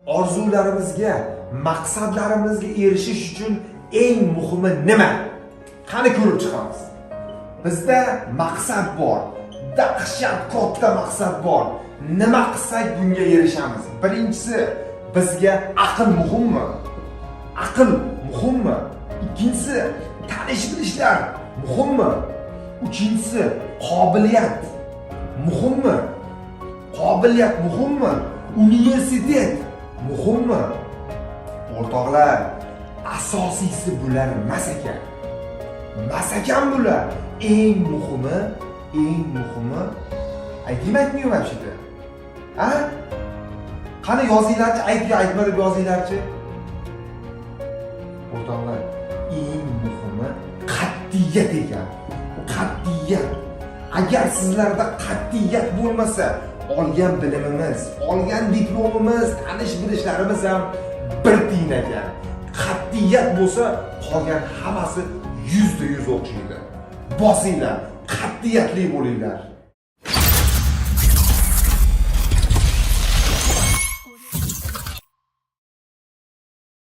Orzularimizga, maqsadlarimizga erishish uchun eng muhimi nima? Qani, ko'rib chiqamiz. Bizda maqsad bor, dahshat katta maqsad bor. Nima qilsak, bunga erishamiz? Birinchisi, bizga aql muhimmi? Aql muhimmi? Ikkinchisi, tanish bilishlar muhimmi? Uchinchisi, qobiliyat muhimmi? Qobiliyat muhimmi? Universitet muhimmi? O'rtoqlar, asosiysi bular emas ekan, emas ekan bular. Eng muhimi, eng muhimi, aytaymi, aytmaymi вообще-то? A, qani, yozinglarchi, ayt yo aytma deb yozinglarchi. O'rtoqlar, eng muhimi qat'iyat ekan, qat'iyat. Agar sizlarda qat'iyat bo'lmasa, olgan bilimimiz, olgan diplomimiz, tanish bilishlarimiz ham bir tiyin ekan. Qat'iyat bo'lsa, qolgan hammasi 100% o'xshaydi. Bosinglar, qat'iyatli bo'linglar.